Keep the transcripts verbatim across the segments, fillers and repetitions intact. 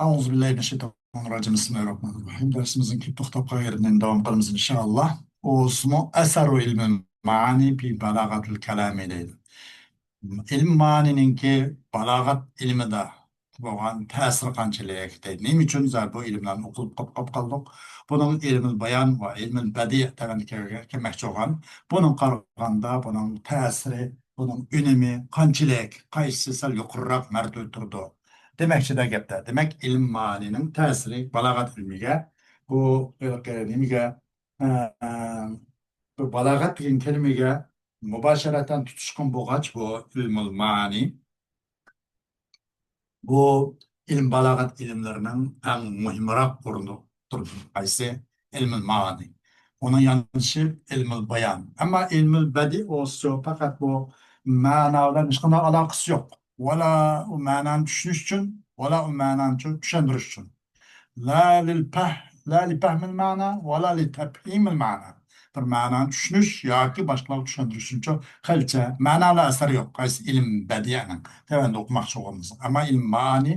أعوذ بالله من الشيطان الرجيم. بسم الله الرحمن الرحيم. دەرسىمىزنىڭ كېلىپ توختاپ قالغان يېرىدىن داۋام قىلىمىز، ئىنشائاللا. ئۇ ئىسمى أثر علم المعاني في بلاغة الكلام دەيدۇ. ئىلم مائانىنىڭكى بالاغەت ئىلمىدا بولغان تەسىرى قانچىلىك دەيدۇ. نېمە ئۈچۈن زادى بۇ ئىلىملارنى ئوقۇپ قاپ-، قاپ قالدۇق؟ بۇنىڭ ئىلمىل بايان ۋە ئىلمىل بەدىئ دېگەن كەلمەكچى بولغان. بۇنىڭغا قارىغاندا بۇنىڭ تەسىرى، بۇنىڭ ئۈنۈمى قانچىلىك، قايسىسى سەل يۇقىرىراق مەرتىۋە تۇرىدۇ؟ دېمەكچىدە گەپتە. دېمەك، ئىلم مائانىنىڭ تەسىرى بالاغەت ئىلمىگە، بۇ ھېلىقى نېمىگە، ئە، بۇ بالاغەت دېگەن كەلىمىگە مۇباشىرەتەن تۇتۇشقان بولغاچ، بۇ ئىلمۇل مائانى، بۇ ئىلىم بالاغەت ئىلىملىرىنىڭ ئەڭ مۇھىمراق ئورنىدا تۇرىدۇ. قايسى؟ ئىلمۇل مائانى. ئۇنىڭ ياندىشى ئىلمۇل بايان. ئەمما ئىلمۇل بەدىئ بولسىچۇ، پەقەت بۇ مەنا بىلەن ھېچقانداق ئالاقىسى يوق. ۋالا ئۇ مەنانى چۈشىنىش ئۈچۈن، ۋالا ئۇ مەنانى چۈ-، چۈشەندۈرۈش ئۈچۈن. لا لىل پەھ-، لا لىپەھمىل مەنا ۋالا لىتەپھىمىل مەنا. بىر مەنانى چۈشىنىش ياكى باشقىلارغا چۈشەندۈرۈش ئۈچۈن چۇ قىلچە مەنا بىلەن ئەسەر يوق. قايسى؟ ئىلىم بەدىئنىڭ. تۆۋەندە ئوقۇماقچى بولغىنىمىز. ئەمما ئىلىم مائانى،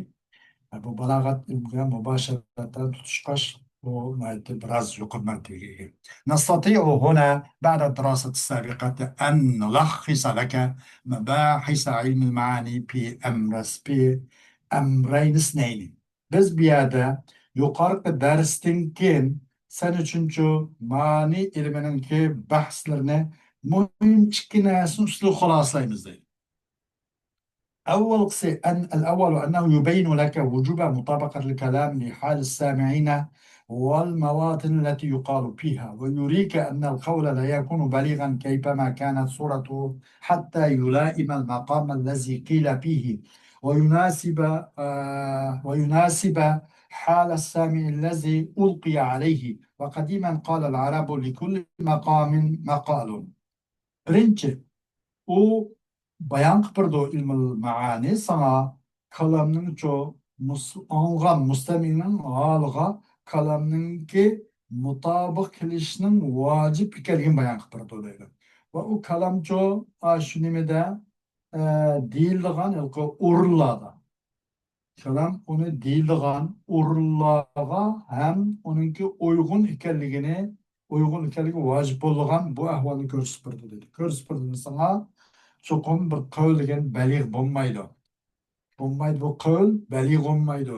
بۇ بالاغەت ئىلمىگە مۇباشىرەتەن تۇتۇشقاچ، بۇ ناھايىتى بىراز يۇقىرى مەرتىۋىگە ئىگە. نستطيع هنا بعد الدراسة السابقة أن نلخص لك مباحث علم المعاني في أمر-، في أمرين اثنين. بىز بۇ يەردە يۇقىرىقى دەرستىن كېيىن سەن ئۈچۈنچۇ مائانى ئىلمىنىڭكى بەھسلىرىنى مۇھىم ئىككى نەرسىنىڭ ئۈستىدە خۇلاسىلايمىز دەيدۇ. ئەۋۋەلقىسى، ئەن-، الأول أنه يبين لك وجوب مطابقة الكلام لحال السامعين والمواطن التي يقال فيها، ويريك أن القول لا يكون بليغا كيفما كانت صورته حتى يلائم المقام الذي قيل فيه، ويناسب، آه، ويناسب حال السامع الذي ألقي عليه. وقديما قال العرب: لكل مقام مقال. بىرىنچى، ئۇ بايان قىلىپ بېرىدۇ ئىلمۇل مائانى ساڭا، كالامنىڭچۇ مۇس-، ئاڭلىغان مۇستەمئىنىڭ ھالىغا كالامنىڭكى مۇتابىق كېلىشىنىڭ ۋاجىپ ئىكەنلىكىنى بايان قىلىپ بېرىدۇ دەيدۇ. ۋە ئۇ كالامچۇ، ئا، شۇ نېمىدە، ئە، دېيىلىدىغان ھېلىقى ئورۇنلاردا. كالام ئۇنى دېيىلىدىغان ئورۇنلارغا ھەم ئۇنىڭكى ئۇيغۇن ئىكەنلىكىنى، ئۇيغۇن ئىكەنلىكى ۋاجىپ بولىدىغان بۇ ئەھۋالنى كۆرسىتىپ بېرىدۇ دەيدۇ. كۆرسىتىپ بېرىدۇ دېسەڭلار، چوقۇم بىر قەۋل دېگەن بەلىغ بولمايدۇ. بولمايدۇ، بۇ قەۋل بەلىغ بولمايدۇ.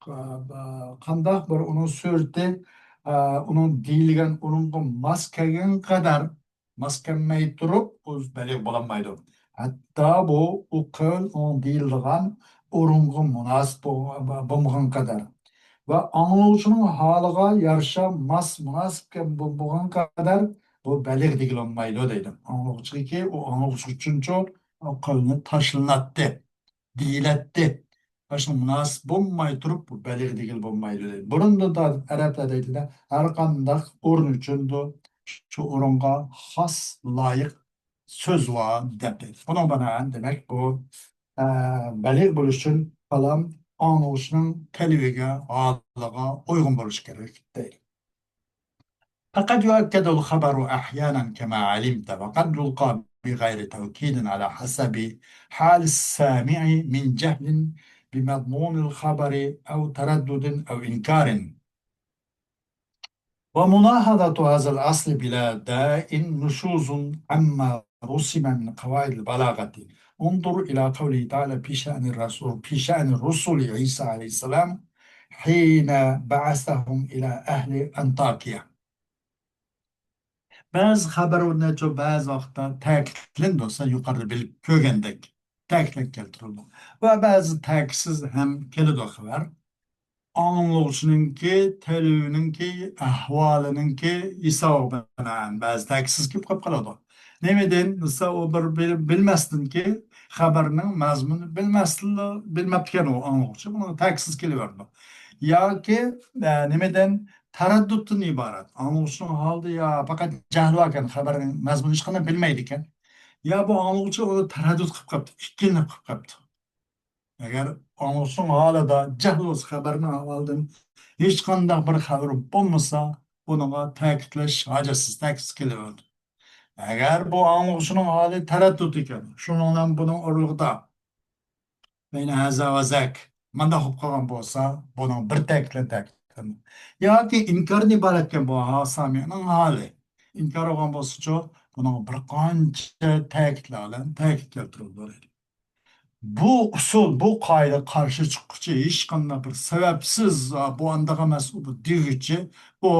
قا-، قانداق بىر ئۇنىڭ سۈرىتى، ئە، ئۇنىڭ دېيىلگەن ئورۇنغا ماس كەلگەن قەدەر، ماس كەلمەي تۇرۇپ، ئۇ بەلىغ بولالمايدۇ. ھەتتا بۇ، ئۇ قەۋل ئۇنىڭ دېيىلىدىغان ئورۇنغا مۇناسىپ بول-، بولمىغان قەدەر ۋە ئاڭلىغۇچىنىڭ ھالىغا يارىشا ماس، مۇناسىپ كەم-، بولمىغان قەدەر بۇ بەلىغ دېگىلى بولمايدۇ دەيدۇ. ئاڭلىغۇچىغىكى، ئۇ ئاڭلىغۇچى ئۈچۈنچۇ، ئۇ قەۋلنى تاشلىناتتى، دېيىلەتتى. باشقا مۇناسىپ بولماي تۇرۇپ، بۇ بەلىغ دېگىلى بولمايدۇ دەيدۇ. بۇرۇندىن تارتىپ ئەرەبلەر دەيدىدە، ھەر قانداق ئورۇن ئۈچۈندۇ، شۇ ئورۇنغا خاس لايىق سۆز بار دەپ دەيدۇ. بۇنىڭ بىنائەن، دېمەك، بۇ، ئە، بەلىغ بولۇش ئۈچۈن كالام ئاڭلىغۇچىنىڭ تەلىپىگە، ھالىغا ئۇيغۇن بولۇشى كېرەك دەيدۇ. فقد يؤكد الخبر أحيانا كما علمت، وقد يلقى بغير توكيد على حسب حال السامع من جهل بمضمون الخبر أو تردد أو إنكار. وملاحظة هذا الأصل بلا داء نشوز عما رسم من قواعد البلاغة. انظر إلى قوله تعالى في شأن الرسول، في شأن رسل عيسى عليه السلام حين بعثهم إلى أهل أنطاكيا. بەزى خەۋەرلەرچۇ بەزى ۋاقىتتا تەكىتلىنىدۇ، سەن يۇقىرىدا بىلىپ كۆرگەندەك تەكىتلەپ كەلتۈرۈلىدۇ. ۋە بەزى تەكىتسىز ھەم كېلىدۇ خەۋەر. ئاڭلىغۇچىنىڭكى، تەلۋىنىڭكى، ئەھۋالىنىڭكى ھېسابىغا بىنائەن بەزى تەكىتسىز كېلىپ قېلىپ قالىدۇ. نېمىدىن دېسە، ئۇ بىر بىل-، بىلمەستىنكى خەۋەرنىڭ مەزمۇنىنى بىلمەستىنلا، بىلمەپتىكەن ئۇ ئاڭلىغۇچى، بۇنىڭغا تەكىتسىز كېلىۋېرىدۇ. ياكى، ئە، نېمىدىن، تەرەددۇتتىن ئىبارەت. ئاڭلىغۇچىنىڭ ھالىدا يا پەقەت جەھلى باركەن، خەۋەرنىڭ مەزمۇنىنى ھېچقانداق بىلمەيدىكەن. يا بۇ ئاڭلىغۇچى ئۇنى تەرەددۇت قىلىپ قاپتۇ، ئىككىلىنىپ قىلىپ قاپتۇ. ئەگەر ئاڭلىغۇچىنىڭ ھالىدا جەھلى بولسا، خەۋەرنىڭ ئەھۋالىدىن ھېچقانداق بىر خەۋىرى بولمىسا، بۇنىڭغا تەكىتلەش ھاجەتسىز، تەكىتسىز كېلىۋېرىدۇ. ئەگەر بۇ ئاڭلىغۇچىنىڭ ھالى تەرەددۇت ئىكەن، شۇنىڭ بىلەن بۇنىڭ ئورىلىقىدا بەينە ھازا ۋە زاك، مانداق بولۇپ قالغان بولسا، بۇنىڭ بىر تەكىتلەر تەكىتلىنىدۇ. ياكى ئىنكاردىن ئىبارەتكەن بۇ ھا-، سامىئنىڭ ھالى. ئىنكار بولغان بولسىچۇ، بۇنىڭ بىر قانچە تەكىتلەر بىلەن تەكىت كەلتۈرۈلىدۇ. بۇ ئۇسۇل، بۇ قائىدە قارشى چىققۇچى، ھېچقانداق بىر سەۋەبسىز، «ئا، بۇ ئانداق ئەمەس، بۇ» دېگۈچى، ئۇ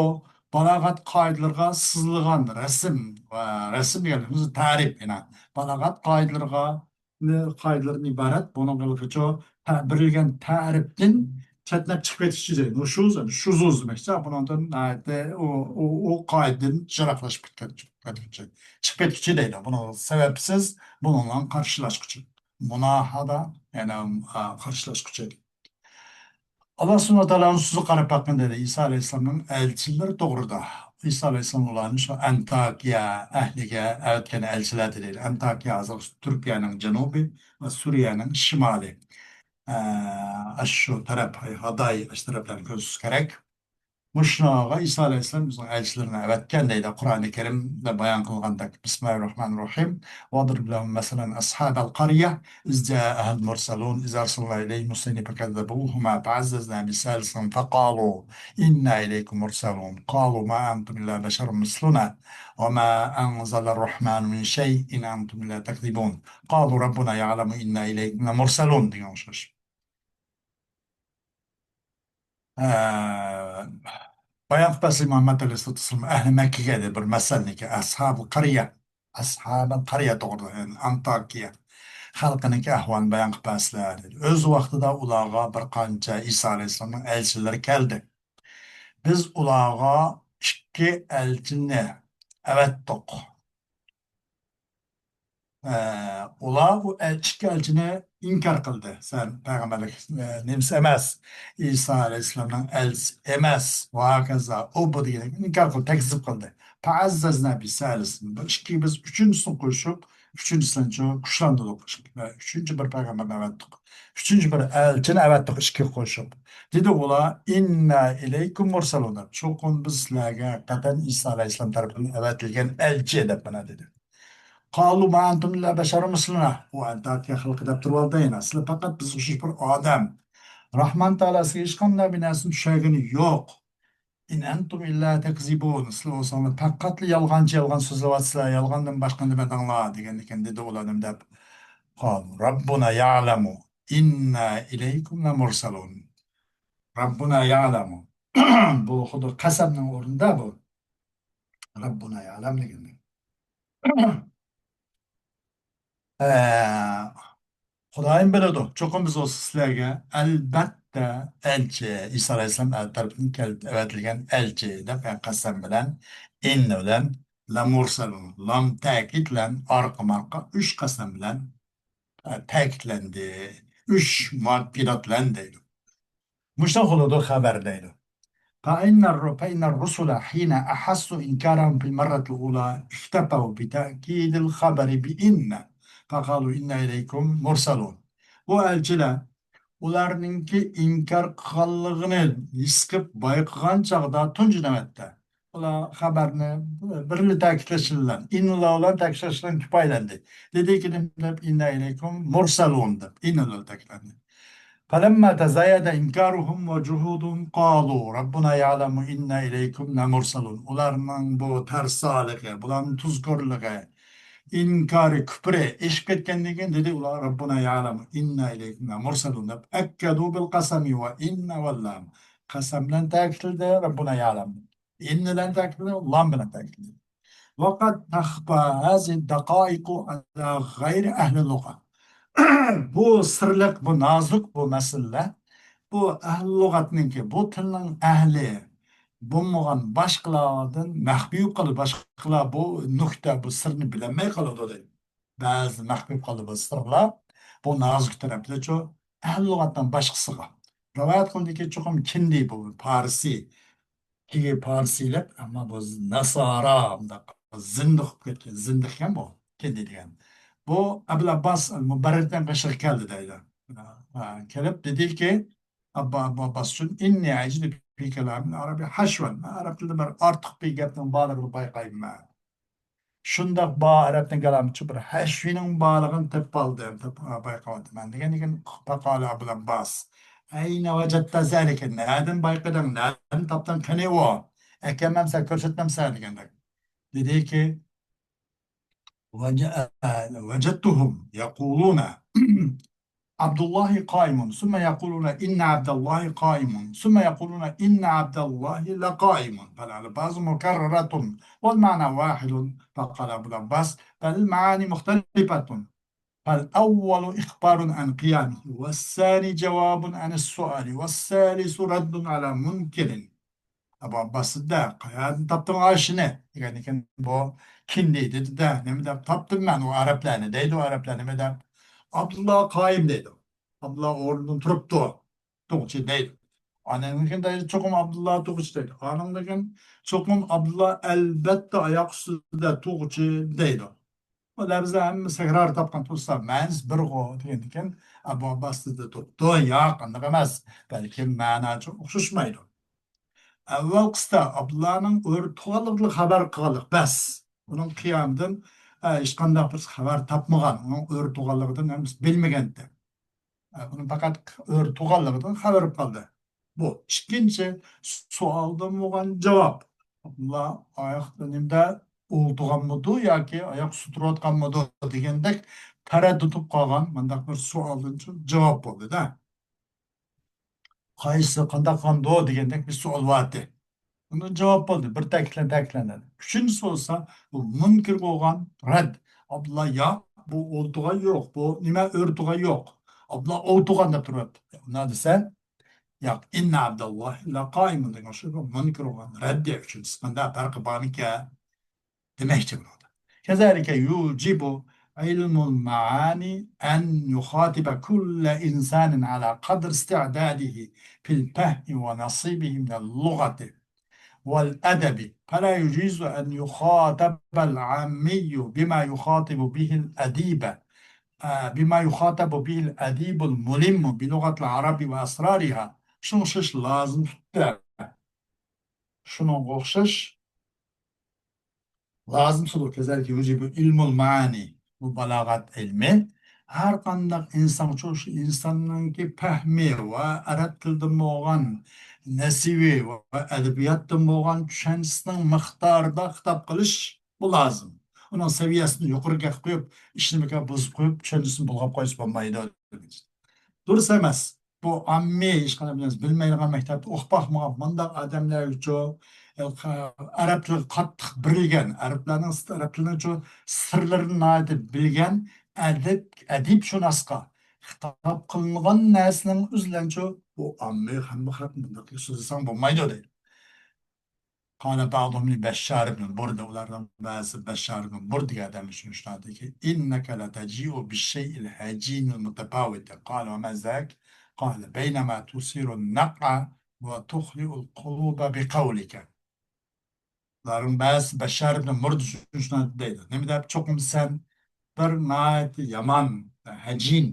بالاغەت قائىدىلىرىغا سىزىلغان رەسىم، ۋە رەسىم دېگەنلىكىمىز تەرىپ، يەنى بالاغەت قائىدىلىرىغا، قائىدىلىرىدىن ئىبارەت، بۇنىڭغا ھېلىقىچۇ تە-، بېرىلگەن تەرىپتىن چەتنەپ چىقىپ كەتكۈچى دەيدۇ. نۇشۇز، شۇزۇز دېمەكچى. بۇنىڭدىن ناھايىتى ئۇ، ئۇ، ئۇ قائىدىدىن يىراقلىشىپ كەتكۈچى، چىقىپ كەتكۈچى دەيدۇ. بۇنى سەۋەبسىز بۇنىڭ بىلەن قارشىلاشقۇچى. مۇناھادا، يەنى، ئا، قارشىلاشقۇچى. ئاللا سۇبھانەھۇ ۋە تائالانىڭ سۆزىگە قاراپ باققىن دېدى، ئىسا ئەلەيھىسسالامنىڭ ئەلچىلىرى توغرىدا. ئىسا ئەلەيھىسسالام ئۇلارنى شۇ ئەنتاكىيە ئەھلىگە ئەۋەتكەن ئەلچىلەر دېدى. ئەنتاكىيە ھازىر تۈركىيەنىڭ جەنۇبى ۋە سۈرىيەنىڭ شىمالى. ئە، ئاشۇ تەرەپ، ھاداي، ئاشۇ تەرەپلەرنى كۆرسىتىش كېرەك. مۇشۇنىڭغا ئىسا ئەلەيھىسسالام ئۆزىنىڭ ئەلچىلىرىنى ئەۋەتكەن دەيدۇ. قۇرئانى كەرىمدە بايان قىلغاندەك، بىسمىللاھىررەھمانىررەھىم. واضرب لهم مثلا أصحاب القرية إذ جاءها المرسلون إذ أرسلنا إليهم اثنين فكذبوهما فعززنا بثالث فقالوا إنا إليكم مرسلون قالوا ما أنتم إلا بشر مثلنا وما أنزل الرحمن من شيء إن أنتم إلا تكذبون قالوا ربنا يعلم إنا إليكم لمرسلون دېگەن ئوخشاش. ئە، بايانقى پەسلى مۇھەممەد ئەلەيھىسسالاتۇ ۋەسسالام ئەھلى مەككىگە دەپ بىر مەسەلنىكى، ئەسھابۇل قەريە، ئەسھابۇل قەريە توغرىدا، يەنى ئانتاكىيە خەلقىنىڭكى ئەھۋالىنى بايانقى پەسلى دېدى. ئۆز ۋاقتىدا ئۇلارغا بىر قانچە ئىسا ئەلەيھىسسالامنىڭ ئەلچىلىرى كەلدى. بىز ئۇلارغا ئىككى ئەلچىنى ئەۋەتتۇق. ئە، ئۇلار بۇ ئەل-، ئىككى ئەلچىنى ئىنكار قىلدى. سەن پەيغەمبەرلىك، ئە، نېمىسى ئەمەس، ئىسا ئەلەيھىسسالامنىڭ ئەلچىسى ئەمەس، ۋە ھاكازا، ئۇ بۇ دېگەننى ئىنكار قىلدى، تەكزىپ قىلدى. فەئەززەزنا بىسالىسىن. بۇ ئىككىگە بىز ئۈچىنچىسىنى قوشۇپ، ئۈچىنچىسىنى چۇ-، كۈچلەندۈردۇق. ئۈچىنچى بىر پەيغەمبەرنى ئەۋەتتۇق. ئۈچىنچى بىر ئەلچىنى ئەۋەتتۇق ئىككىگە قوشۇپ. دېدى ئۇلار، ئىننا ئىلەيكۇم مۇرسەلۇن دەپ. چوقۇم بىز سىلەرگە ھەقىقەتەن ئىسا ئەلەيھىسسالام تەرىپىدىن ئەۋەتىلگەن ئەلچى دەپ مانا دېدى. قالۇ ما ئەنتۇم ئىللا بەشەرۇن مىسلۇنا. ئۇ ئەنتاكىيە خەلقى دەپ تۇرۇۋالدى يەنە. سىلەر پەقەت بىزگە ئوخشاش بىر ئادەم. راھمان تائالا سىزگە ھېچقانداق بىر نەرسىنى چۈشەرگىنى يوق. ئىن ئەنتۇم ئىللا تەكزىبۇن. سىلەر بولساڭلار پەقەتلا يالغانچى، يالغان سۆزلەۋاتىسىلەر، يالغاندىن باشقا نېمە دەڭلار دېگەندىكىن دېدى ئۇلار نېمە دەپ. قالۇ رەببۇنا يەئلەمۇ ئىننا ئىلەيكۇم لەمۇرسەلۇن. رەببۇنا يەئلەمۇ. بۇ خۇددى قەسەمنىڭ ئورنىدا بۇ. رەببۇنا يەئلەم دېگەندە. ئە، خۇدايىم بىلىدۇ. چوقۇم بىز بولسا سىلەرگە ئەلبەتتە ئەلچى، ئىسا ئەلەيھىسسالام تەرىپىدىن كەل-، ئەۋەتىلگەن ئەلچى دەپ، يەنى قەسەم بىلەن، ئىننا بىلەن، لەمۇرسەلۇن، لام تەكىت بىلەن ئارقىمۇئارقا ئۈچ قەسەم بىلەن، ئە، تەكىتلەندى. ئۈچ مۇئەككىدات بىلەن دەيدۇ. مۇشۇنداق بولىدۇ خەۋەر دەيدۇ. فإن الر-، فإن الرسل حين أحسوا إنكارهم في المرة الأولى اكتفوا بتأكيد الخبر بإن فقالوا إنا إليكم مرسلون. بۇ ئەلچىلەر ئۇلارنىڭكى ئىنكار قىلغانلىقىنى ھېس قىلىپ بايقىغان چاغدا تۇنجى نۆۋەتتە ئۇلار خەۋەرنى بىرلا تەكىتلەش بىلەن، ئىننىلار بىلەن تەكىتلەش بىلەن كۇپايىلەندى. دېدىكى نېمە دەپ، إنا إليكم مرسلون دەپ، ئىننىلار تەكىتلەندى. فلما تزايد إنكارهم وجحودهم قالوا ربنا يعلم إنا إليكم لمرسلون. ئۇلارنىڭ بۇ تەرسالىقى، بۇلارنىڭ تۇزكورلۇقى، ئىنكارى، كۈپرى ئېشىپ كەتكەندىن كېيىن دېدى ئۇلار، ربنا يعلم إنا إليكم لمرسلون دەپ، أكدوا بالقسم وإن واللام. قەسەم بىلەن تەكىتلىدى، ربنا يعلم. ئىن بىلەن تەكىتلىدى، لام بىلەن تەكىتلىدى. وقد تخفى هذه الدقائق على غير أهل اللغة. بۇ سىرلىق، بۇ نازۇك، بۇ مەسىلىلەر، بۇ ئەھلى لۇغەتنىڭكى، بۇ تىلنىڭ ئەھلى بولمىغان باشقىلاردىن مەخپىي بولۇپ قالىدۇ. باشقىلار بۇ نۇكتە، بۇ سىرنى بىلەلمەي قالىدۇ دەيدۇ. بەزى مەخپىي بولۇپ قالىدۇ بۇ سىرلار. بۇ نازۇك تەرەپلىرىچۇ، ئەھلى لۇغەتنىڭ باشقىسىغا. رىۋايەت قىلدىكى چوقۇم كىندى بۇ، پارسى. كىگى پارسىيلىق، ئەمما بۇ ناسارا، مۇنداق زىندىق بولۇپ كەتكەن، زىندىقكەن بۇ، كىندى دېگەن. بۇ ئەبۇل ئابباس ئەل مۇبەررىدنىڭ قېشىغا كەلدى دەيدۇ. ھە، كېلىپ دېدىكى، ئاببا، ئاببا ئابباس ئۈچۈن، إني أجد في كلام العرب حشوا. مەن ئەرەب تىلىدا بىر ئارتۇق بىر گەپنىڭ بارلىقىنى بايقايمەن. شۇنداق بار ئەرەبنىڭ كالامىچۇ بىر ھەشۋىنىڭ بارلىقىنى تېپىپ ئالدىم، تېپ-، بايقاپتىمەن دېگەندىكىن، فقال أبو العباس، أين وجدت ذلك؟ نەدىن بايقىدىڭ؟ نەدىن تاپتىڭ؟ قېنى ئۇ؟ ئەكەلمەمسەن، كۆرسەتمەمسەن دېگەندەك. دېدىكى، وج-، وجدتهم يقولون عبد الله قائم، ثم يقولون إن عبد الله قائم، ثم يقولون إن عبد الله لقائم. فالألفاظ مكررة والمعنى واحد. فقال أبو العباس: بل المعاني مختلفة. فالأول إخبار عن قيامه، والثاني جواب عن السؤال، والثالث رد على منكر. ئەبۇ ئابباس دېدى، قەيەردىن تاپتىڭ ئاشۇنى؟ دېگەندىكىن بۇ كىندى دېدى-دە، نېمە دەپ تاپتىم مەن ئۇ ئەرەبلەرنى دەيدۇ، ئەرەبلەر نېمە دەپ؟ ئابدۇللا قايىم دەيدۇ. ئابدۇللا ئورنىدىن تۇرۇپتۇ، تۇغچى دەيدۇ. ئاندىن كېيىن دەيدۇ، چوقۇم ئابدۇللا تۇغچى دەيدۇ. ئاندىن كېيىن چوقۇم ئابدۇللا ئەلبەتتە ئاياق ئۈستىدە تۇغچى دەيدۇ. بۇ لەپزلەر ھەممىسى تەكرار تاپقان تۇرسا، مەنىسى بىرغۇ دېگەندىكىن، ئەبۇ ئابباس دېدى، توختاڭ، ياق، ئانداق ئەمەس. بەلكىم مەناسى ئوخشاشمايدۇ. ئەۋۋەلقىسىدا ئابدۇللانىڭ ئۆرە تۇغانلىقىنى خەۋەر قىلغانلىق بەس. ئۇنىڭ قىيامىدىن، ئە، ھېچقانداق بىر خەۋەر تاپمىغان، ئۇنىڭ ئۆرە تۇغانلىقىدىن ھەممىسى بىلمىگەنتى. ئە، ئۇنىڭ پەقەت ئۆرە تۇغانلىقىدىن خەۋىرى قالدى. بۇ ئىككىنچى سوئالدىن بولغان جاۋاب. ئابدۇللا ئاياق نېمىدە ئولتۇرغانمىدۇ ياكى ئاياق ئۈستىدە تۇرۇۋاتقانمىدۇ دېگەندەك تەرەددۇت قىلىپ قالغان مۇنداق بىر سوئالدىن جاۋاب بولدى-دە. قايسى، قانداق قىلغاندۇ دېگەندەك بىر سوئال بارتى. ئۇنىڭ جاۋاب بولدى. بىر تەكىتلەن-، تەكىتلەندى. ئۈچىنچىسى بولسا، بۇ مۇنكىر بولغان رەد. ئابدۇللا، ياق، بۇ ئولتۇرغان يوق، بۇ نېمە ئۆرە تۇرغان يوق. ئابدۇللا ئولتۇرغان دەپ تۇرۇۋاتىدۇ. ئۇنداق دېسە، ياق، إن عبد الله لقائم دېگەن شۇ مۇنكىر بولغان رەددىيە ئۈچىنچىسى. مۇنداق پەرقى بارمىكەن؟ دېمەكچى بۇنىڭدا. كذلك يجب علم المعاني أن يخاطب كل إنسان على قدر استعداده في الفهم ونصيبه من اللغة والأدب، فلا يجوز أن يخاطب العامي بما يخاطب به الأديب، آه، بما يخاطب به الأديب الملم بلغة العرب وأسرارها. شۇنىڭغا ئوخشاش لازىم تۇتتى. شۇنىڭغا ئوخشاش لازىم سۇدۇر كەزەلىكى يۇجىبۇ ئىلمۇل مائانى. بۇ بالاغەت ئىلمى ھەر قانداق ئىنسانغىچۇ، شۇ ئىنساننىڭكى پەھمى ۋە ئەرەب تىلىدىن بولغان نەسىۋى ۋە ئەدەبىياتتىن بولغان چۈشەنچىسىنىڭ مىقدارىدا خىتاب قىلىش بۇ لازىم. ئۇنىڭ سەۋىيەسىنى يۇقىرىغا قويۇپ، ئىشىنى بىكار بۇزۇپ قويۇپ، چۈشەنچىسىنى بۇلغاپ قويسا بولمايدۇ. دۇرۇس ئەمەس. بۇ ئاممىي ھېچقانداق بىلمەيدىغان، مەكتەپتە ئوقۇپ باقمىغان مۇنداق ئادەملەرگىچۇ، ئەرەب تىلىغا قاتتىق بېرىلگەن، ئەرەبلەرنىڭ، ئەرەب تىلىنىڭچۇ سىرلىرىنى ناھايىتى بىلگەن ئەدىب، ئەدىبشۇناسقا خىتاب قىلىنغان نەرسىنىڭ ئۆزى بىلەنچۇ بۇ ئاممىي ھەممە خەق مۇنداق سۆزلىسەڭ بولمايدۇ دەيدۇ. قال بعضهم لبشار بن بردة، ئۇلارنىڭ بەزىسى بەششار ئىبن بۇردىگە ئادەم شۇنداق دېدىكى، إنك لتجيء بالشيء الهجين المتفاوت. قال وما ذاك؟ قال بينما تثير النقع وتخلع القلوب بقولك. ئۇلارنىڭ بەزىسى بەششار ئىبن بۇردا شۇنداق دەيدۇ. نېمە دەپ؟ چوقۇم سەن بىر ناھايىتى يامان، ھەجىن،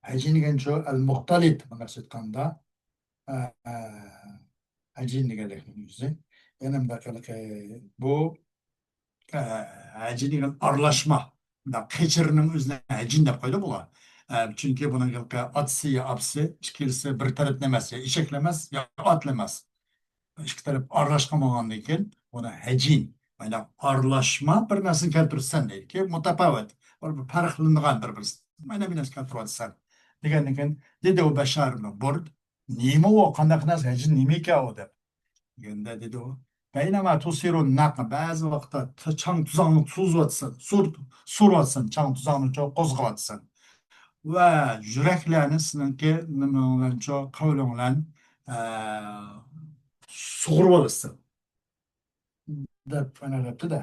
ھەجىن دېگەنچۇ ئەل مۇختەلىت، مۇنداق ئېيتقاندا، ئە، ئە، ھەجىن دېگەنلىكنىڭ ئۆزى. يەنە مۇنداق، بۇ، ئە، ھەجىن دېگەن ئارىلاشما. مۇنداق قېچىرنىڭ ئۆزىنى ھەجىن دەپ قويىدۇ بۇلار. ئە، چۈنكى بۇنىڭ ھېلىقى ئاتىسى يا ئاپىسى ئىككىلىسى بىر تەرەپتىن ئەمەس، يا ئېشەكلا ئەمەس، يا ئاتلا ئەمەس. ئىككى تەرەپ ئارىلاشقان بولغاندىن كېيىن، بۇنى ھەجىن، مانا ئارىلاشما بىر نەرسىنى كەلتۈرىسەن دەيدىكى، مۇتەپاۋىت، بىر، بىر پەرقلىنىدىغان بىر، بىر، مانا بىر نەرسە كەلتۈرۈۋاتىسەن دېگەندىن كېيىن، دېدى ئۇ بەششار ئىبن بۇرد، نېمە ئۇ، قانداق نەرسە، ھەجىن نېمىكەن ئۇ دەپ دېگەندە دېدى ئۇ، بەينەما تۇسىرۇ نەق، بەزى ۋاقىتتا چاڭ تۇزاڭنى سوزۇۋاتىسەن، سۇر-، سۇرۇۋاتىسەن، چاڭ تۇزاڭنى چوڭ قوزغىۋاتىسەن. ۋە يۈرەكلەرنى سېنىڭكى نېمىڭ بىلەن چوڭ، قەۋلىڭ بىلەن، ئە، سۇغۇرۇۋالىسەن دەپ مانا دەپتۇ-دە.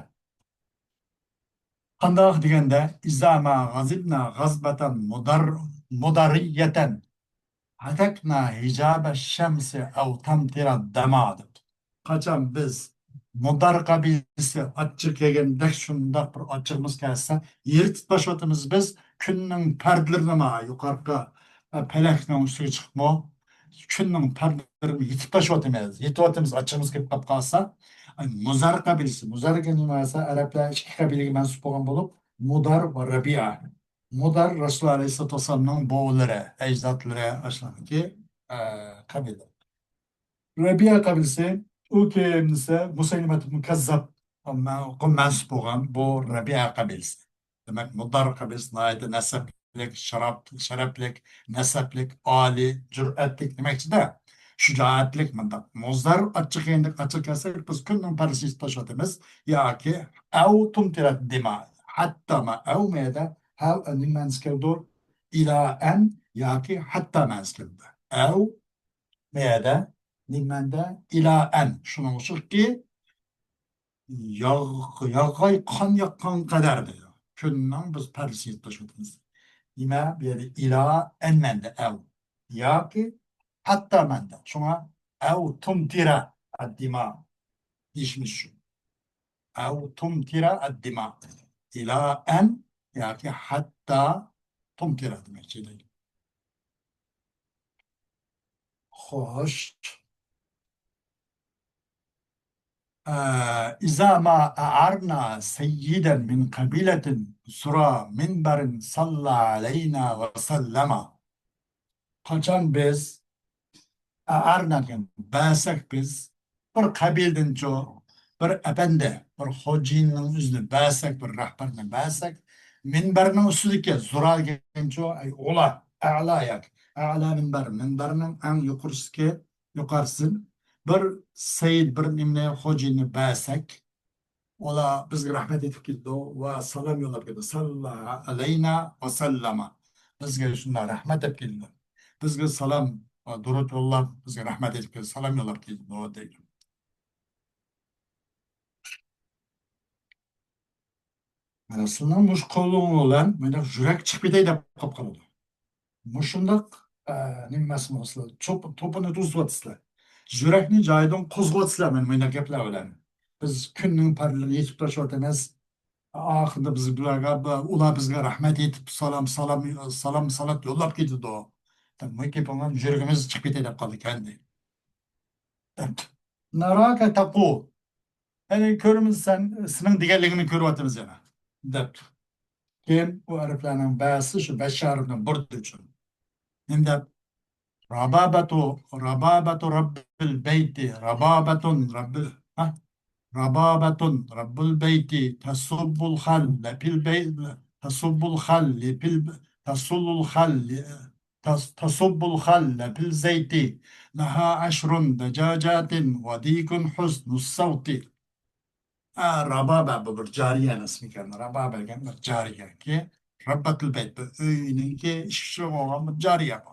قانداق دېگەندە، إذا ما غضبنا غضبة مضر-، مضرية هتكنا حجاب الشمس أو تمطر الدما دەپتۇ. قاچان بىز مۇدار قەبىلىسى ئاچچىق يېگەندەك شۇنداق بىر ئاچچىقىمىز كەلسە، يىرتىپ تاشلىۋاتىمىز بىز كۈننىڭ پەردىلىرىنى، ما يۇقىرىقى، ئە، پەلەكنىڭ ئۈستىگە چىقىپمۇ، كۈننىڭ پەردىلىرىنى يېتىپ تاشلىۋاتىمىز، يېتىۋاتىمىز، ئاچچىقىمىز كېلىپ قاپ قالسا. ئاي، مۇزار قەبىلىسى، مۇزار دېگەن نېمە دېسە، ئەرەبلەر ئىككى قەبىلىگە مەنسۇپ بولغان بولۇپ، مۇدار ۋە رەبىئە. مۇدەر رەسۇلى ئەلەيھىسسالاتۇ ۋەسسالامنىڭ بوۋىلىرى، ئەجدادلىرى ئاشۇلارنىڭكى، ئە، قەبىلە. رەبىئە قەبىلىسى، ئۇ كىم دېسە، مۇسەيلىمەتۇبنۇ كەززابقا مەنسۇپ بولغان بۇ رەبىئە قەبىلىسى. دېمەك، مۇدەر قەبىلىسى ناھايىتى نەسەبلىك، شەرەپ-، شەرەپلىك، نەسەبلىك، ئالىي، جۈرئەتلىك دېمەكچىدە. شۇجائەتلىك مۇنداق. مۇزەر ئاچچىقىنلىق، ئاچچىق كەلسەك، بىز كۈننىڭ پەرىسىنى تاشلىۋاتىمىز. ياكى ئەۋ تۇمتىرەت دىما. ھەتتا ما ئەۋ مەيەدە، ھەۋ ئەننىڭ مەنىسى كەلدى. ئىلا ئەن ياكى ھەتتا مەنىسى كەلدى. ئەۋ مەيەدە، نېمەندە؟ ئىلا ئەن. شۇنىڭ ئۈچۈنكى، ياغ-، ياغاي قان ياققان قەدەر دەيدۇ. كۈننىڭ بىز پەردىسىنى يېتىپ تاشلىۋاتىمىز. نېمە؟ بۇ يەردە ئىلا ئەنمەندە ئەۋ. ياكى ھەتتا مەندە. شۇڭا ئەۋ تۇمتىرا ئەددىما دېيىشىمىز شۇ. ئەۋ تۇمتىرا ئەددىما. ئىلا ئەن ياكى ھەتتا تۇمتىرا دېمەكچى دەيدۇ. خوش. ئە، إذا ما أعرنا سيدا من قبيلة زرا منبرا صلى علينا وسلم. قاچان بىز ئەئەرنا دېگەن بەرسەك بىز، بىر قەبىلىدىنچۇ، بىر ئەپەندى، بىر خوجىنىنىڭ ئۆزىنى بەرسەك، بىر رەھبەرنى بەرسەك، مىنبەرنىڭ ئۈستىدىكى زۇرا دېگەنچۇ، ئەي، ئۇلا، ئەلا ياكى ئەلا مىنبەر، مىنبەرنىڭ ئەڭ يۇقىرىسىدىكى يۇقارىسىدىن بىر سەيد، بىر نېمىنى، خوجىنى بەرسەك، ئۇلار بىزگە رەھمەت ئېيتىپ كېلىدۇ ۋە سالام يوللاپ كېلىدۇ. ساللا ئەلەينا ۋە سەللەما. بىزگە شۇنداق رەھمەت ئېيتىپ كېلىدۇ. بىزگە سالام، دۇرۇت يوللاپ، بىزگە رەھمەت ئېيتىپ كېلىدۇ، سالام يوللاپ كېلىدۇ دەيدۇ. مانا سىلەرنىڭ مۇشۇ قولىڭىز بىلەن مۇنداق يۈرەك چىقىپ كېتەي دەپ قاپ قالىدۇ. مۇشۇنداق، ئە، نېمە ئەمەسمۇ سىلەر؟ چوپ-، توپىنى توزۇۋاتىسىلەر. يۈرەكنى جايىدىن قوزغىۋاتىسىلەر مانا مۇنداق گەپلەر بىلەن. بىز كۈننىڭ پەرىلىرىنى يېتىپ تۇرۇشۇۋاتىمىز. ئاخىرىدا بىز بۇلارغا، بۇ-، ئۇلار بىزگە رەھمەت ئېيتىپ، سالام، سالام، سالام، سالات يوللاپ كېتىدۇ. دەپ، مۇ گېپىڭلار يۈرىكىمىز چىقىپ كېتەي دەپ قالدى كەندى. دەپتۇ. ناراكە تەقۇل. يەنى كۆرىمىز سەن، سېنىڭ دېگەنلىكىڭنى كۆرۈۋاتىمىز يەنە. دەپتۇ. كېيىن بۇ ھەرپلەرنىڭ بەزىسى شۇ بەش ھەرپنىڭ بىردە ئۈچۈن. نېمە دەپ؟ رابابەتۇ، رابابەتۇ رەببىل بەيتى، رابابەتۇن رەببىل، ھە؟ رابابەتۇن رەببۇل بەيتى، تەسۇببۇل خەل لەپىل بەي-، تەسۇببۇل خەل لەپىل، تەسۇللۇل خەل لە-، تەس-، تەسۇببۇل خەل لەپىل زەيتى، لەھا ئەشرۇن دەجاجاتىن ۋە دىكۇن ھۇسنۇس سەۋتى. ئە، رابابە، بۇ بىر جارىيەنىڭ ئىسمى ئىكەن. رابابە دېگەن بىر جارىيەكى. رەببەتۇل بەيت، بۇ ئۆينىڭكى ئىشىكچىسى بولغان بىر جارىيە بۇ.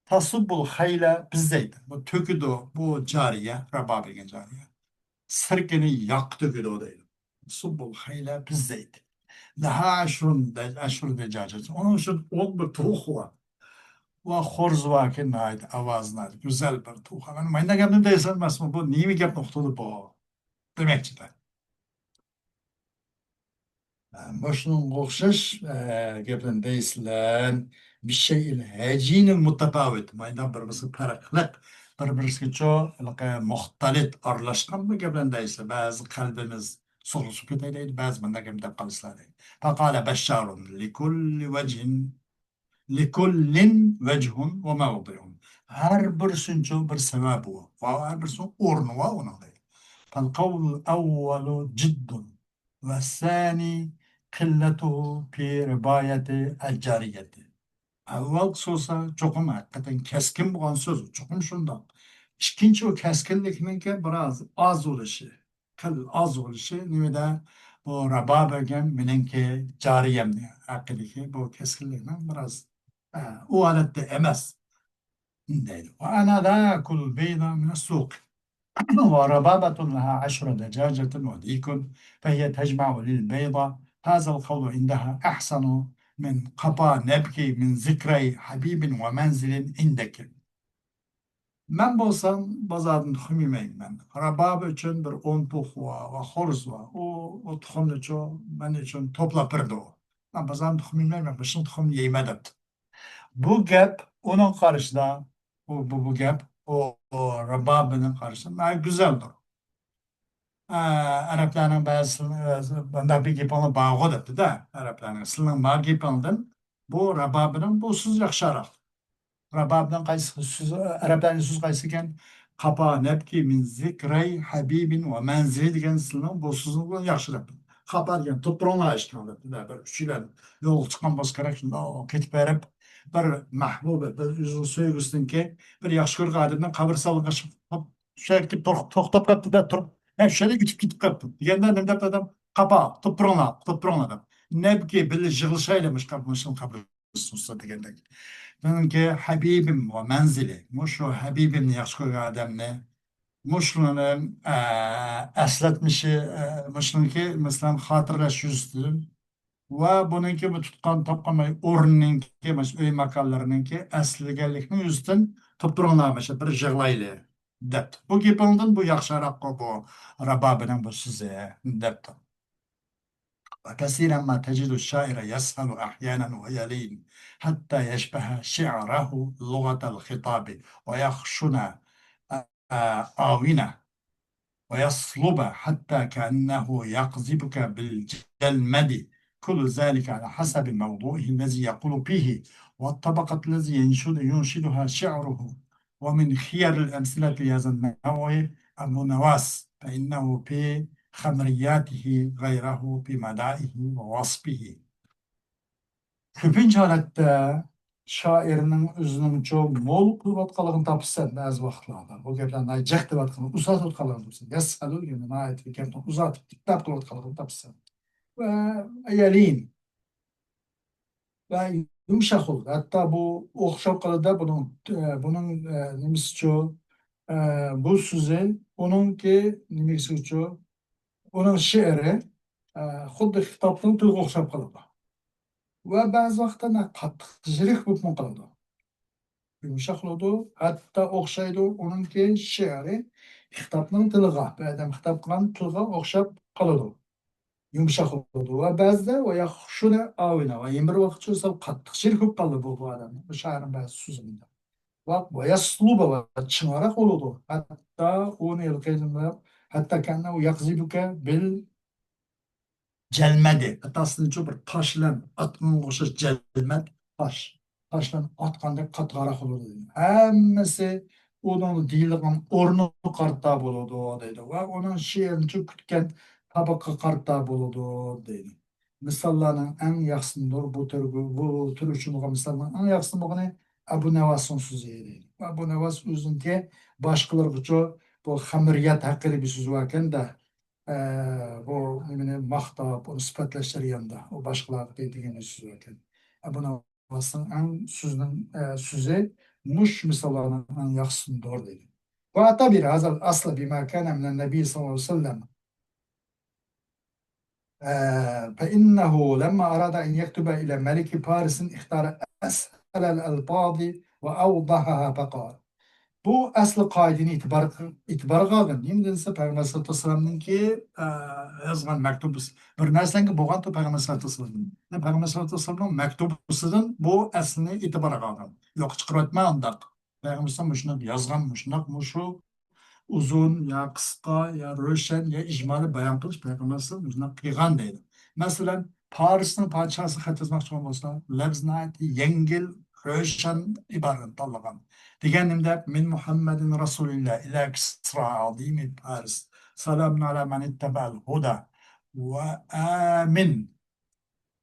تەسۇببۇل خەيلە بىززەيت. بۇ تۆكىدۇ، بۇ جارىيە، رابابە دېگەن جارىيە. سىركىنى ياغ تۆكىدۇ دەيدۇ. تەسۇببۇل خەيلە بىززەيت. لەھا ئەشرۇن دە-، ئەشرۇن دەجاجە. ئۇنىڭ ئۈچۈن ئون بىر توخۇ بار. ۋە خورزۇ باركى، ناھايىتى ئاۋازى ناھايىتى گۈزەل بىر توخۇ. مانا مۇنداق گەپنى دەيسەن، مەسىلەن، بۇ نېمە گەپنى ئۇقتۇردى بۇ؟ دېمەكچىدە. مۇشۇنىڭغا ئوخشاش، ئە، گەپلەرنى دەيسىلەر. بىششەيئىل ھەجىنىل مۇتەپاۋىت. مايدا بىر-بىرسىگە پەرقلىق، بىر-بىرسىگىچۇ ھېلىقى مۇختەلىت، ئارىلاشقان بىر گەپلەرنى دەيسىلەر. بەزى قەلبىمىز سوغۇشۇپ كېتەي دەيدۇ، بەزى مۇنداق گەپ دەپ قالىسىلەر دەيدۇ. فقال بشار لكل وجه لكل وجه وموضع. ھەر بىرسىنىڭچۇ بىر سەۋەبى بار. ۋە ھەر بىرسىنىڭ ئورنى بار ئۇنىڭ دەيدۇ. فالقول الأول جد والثاني قلته في ربابة الجارية. ئەۋۋەلكىسى بولسا چوقۇم ھەقىقەتەن كەسكىن بولغان سۆز، چوقۇم شۇنداق. ئىككىنچى، ئۇ كەسكىنلىكنىڭكى بىراز ئاز بولۇشى. قىل ئاز بولۇشى نېمىدە؟ بۇ رابابە دېگەن مېنىڭكى جارىيەمنى ھەققىدىكى بۇ كەسكىنلىكنىڭ بىراز، ئە، ئۇ ھالەتتە ئەمەس دەيدۇ. وأنا لا آكل البيض من السوق. وربابة لها عشر دجاجة وديك فهي تجمع لي البيض. هذا القول عندها أحسن من قفا نبكي من ذكري حبيب ومنزل عندك. مەن بولسام بازاردىن تۇخۇم يېمەيمەن. رابابە ئۈچۈن بىر ئون توخۇ بار ۋە خورۇز بار. ئۇ، ئۇ تۇخۇمنىچۇ مەن ئۈچۈن توپلاپ بېرىدۇ. مەن بازاردىن تۇخۇم يېمەيمەن، مۇشۇنىڭ تۇخۇمىنى يەيمەن دەپتۇ. بۇ گەپ ئۇنىڭ قارىشىدا، ئۇ، بۇ، بۇ گەپ، ئۇ، ئۇ رابابىنىڭ قارىشىدا ناھايىتى گۈزەلدۇر. ئە، ئەرەبلەرنىڭ بەزى، ئە، مۇنداق بىر گېپىڭلار بارغۇ دەپتۇ-دە، ئەرەبلەرنىڭ. سىلىنىڭ بار گېپىڭدىن بۇ رەبابىنىڭ بۇ سۆزى ياخشىراق. رەبابنىڭ قايسى سۆزى، ئەرەبلەرنىڭ سۆزى قايسى ئىكەن؟ قاپا نەبكى مىن زىكرەي ھەبىبىن ۋە مەنزىلى دېگەن سىلىنىڭ بۇ سۆزىڭىز بىلەن ياخشىراق. قاپا دېگەن تۇپرۇڭلار ئىكەن دەپتۇ-دە، بىر ئۈچىيلەن يولغا چىققان بولسا كېرەك، شۇنداق كېتىپ بېرىپ، بىر مەھبۇبى، بىر ئۆزىنىڭ سۆيگۈسىنىڭكى بىر ياخشى كۆرگەن ئادەمنىڭ قەبرىستانلىقىغا چىقىپ، شۇ يەرگە كېلىپ توختاپ قاپتۇ-دە، تۇرۇپ، ھە، شۇ يەردىن ئۆتۈپ كېتىپ قاپتۇ دېگەندە، نېمە دەپتۇ ئادەم؟ قاپا، تۇپرۇڭلار، تۇپرۇڭلار دەپ. نەبكى، بىللە يىغلىشايلى مۇشۇ قەبرىستانلىققا دېگەندەك. مېنىڭكى ھەبىبىم ۋە مەنزىلى. مۇشۇ ھەبىبىمنى ياخشى كۆرگەن ئادەمنى، مۇشۇنىڭ، ئە، ئەسلەتمىشى، ئە، مۇشۇنىڭكى، مەسىلەن، خاتىرىلەش يۈزىسىدىن ۋە بۇنىڭكى بۇ تۇتقان تاپقان ئورنىنىڭكى، مەسىلەن، ئۆي ماكانلىرىنىڭكى ئەسلىگەنلىكنىڭ يۈزىسىدىن تۇپرۇڭلار، مەسىلەن، بىر يىغلايلى دەپتۇ. بۇ گېپىڭدىن بۇ ياخشىراققۇ، بۇ رەبابىنىڭ بۇ سۆزى دەپتۇ. وكثيرا ما تجد الشاعر يسهل أحيانا ويلين حتى يشبه شعره لغة الخطاب ويخشن، آه، آونة ويصلب حتى كأنه يقذفك بالجلمد. كل ذلك على حسب موضوعه الذي يقول فيه والطبقة التي ينشد، ينشدها شعره. ومن خير الأمثلة لهذا النوع أبو نواس، فإنه في خمرياته غيره في مدائه ووصفه. كۆپىنچە ھالەتتە شائىرنىڭ ئۆزىنىڭچۇ مول قىلىۋاتقانلىقىنى تاپىسەن بەزى ۋاقىتلاردا. بۇ گەپلەرنى ناھايىتى جىق دەۋاتقان، ئۇزارتىۋاتقانلىقىنى تاپىسەن. يەسھەلۇ دېگەندە ناھايىتى گەپنى ئۇزارتىپ، تىكلەپ قىلىۋاتقانلىقىنى تاپىسەن. ۋە يەلىن. ۋە يۇمشاق بولىدۇ. ھەتتا بۇ ئوخشاپ قالىدۇ بۇنىڭ، ئە، بۇنىڭ، ئە، نېمىسىچۇ، ئە، بۇ سۆزى، ئۇنىڭكى نېمىسىچۇ، ئۇنىڭ شېئىرى، ئە، خۇددى خىتابنىڭ تىلىغا ئوخشاپ قالىدۇ. ۋە بەزى ۋاقىتتا نە قاتتىق زېرىك بولۇپمۇ قالىدۇ. يۇمشاق بولىدۇ، ھەتتا ئوخشايدۇ. ئۇنىڭكى شېئىرى خىتابنىڭ تىلىغا، بىر ئادەم خىتاب قىلغان تىلغا ئوخشاپ قالىدۇ. يۇمشاق بولىدۇ. ۋە بەزىدە ۋە ياخشۇنى ئاۋىنا ۋە يەنە بىر ۋاقىت سەل قاتتىق زېرىك بولۇپ قالىدۇ بۇ، بۇ ئادەم. بۇ شائىرنىڭ بەزى سۆزلىرىدە. ۋە، ۋە يەسلۇبە ۋە چىڭراق بولىدۇ. ھەتتا ئۇنى ھېلىقى، ھەتتا كەننەھۇ يەقزىبۇكە بىل جەلمەدى. ئاتاسىنچۇ بىر تاش بىلەن ئاتقانغا ئوخشاش جەلمەد، تاش. تاش بىلەن ئاتقاندەك قاتتىقراق بولىدۇ دېدى. ھەممىسى ئۇنىڭ دېيىلغان ئورنىغا قارىتا بولىدۇ دەيدۇ. ۋە ئۇنىڭ شېئىرىنىچۇ كۈتكەن تاپىقىغا قارىتا بولىدۇ دەيدۇ. مىساللارنىڭ ئەڭ ياخشىسىدۇر بۇ تۈرگە، بۇ تۈر ئۈچۈن بولغان مىسالنىڭ ئەڭ ياخشىسى بولغىنى ئەبۇ نەۋاسنىڭ سۆزى دەيدۇ. ئەبۇ نەۋاس ئۆزىنىڭكى باشقىلارغىچۇ بۇ خەمرىيەت ھەققىدە بىر سۆزى باركەندە، ئە، بۇ نېمىنى ماختاپ، ئۇنى سۈپەتلەش جەريانىدا ئۇ باشقىلارغا دېگەن سۆزى باركەن. ئەبۇ نەۋاسنىڭ ئەڭ سۆزىنىڭ، ئە، سۆزى مۇش مىساللارنىڭ ئەڭ ياخشىسىدۇر دەيدۇ. وأعتبر هذا الأصل بما كان من النبي صلى الله عليه وسلم. آه، فإنه لما أراد أن يكتب إلى ملك فارس اختار أسهل الألفاظ وأوضحها فقال. بۇ ئەسلى قائىدىنى ئېتىبار، ئېتىبارغا ئالغىن. نېمە دېسە، پەيغەمبەر سەللەللاھۇ ئەلەيھى ۋەسەللەمنىڭكى، ئە، يازغان مەكتۇبى، بىر نەرسەڭگە بولغانتى پەيغەمبەر سەللەللاھۇ ئەلەيھى ۋەسەللەم. پەيغەمبەر سەللەللاھۇ ئەلەيھى ۋەسەللەمنىڭ مەكتۇبىسىدىن بۇ ئەسلىنى ئېتىبارغا ئالغىن. يوققا چىقىرىۋەتمە ئۇنداق. پەيغەمبەر مۇشۇنداق يازغان، مۇشۇنداق، مۇشۇ ئۇزۇن يا قىسقا يا روشەن يا ئىجمالىي بايان قىلىش پەيغەمبەر مۇشۇنداق قىلغان دەيدۇ. مەسىلەن، پارسنىڭ پادىشاھىسى خەت يازماقچى بولغان بولسا، لەپزى ناھايىتى يەڭگىل، روشەن ئىبارىنى تاللىغان. دېگەن نېمە دەپ، من مۇھەممەدىن رەسۇلىللا ئىلە كىسرا ئازىمى پارس. سالامۇن ئالا مەن ئىتتەبەئەل ھۇدا ۋە ئامىن.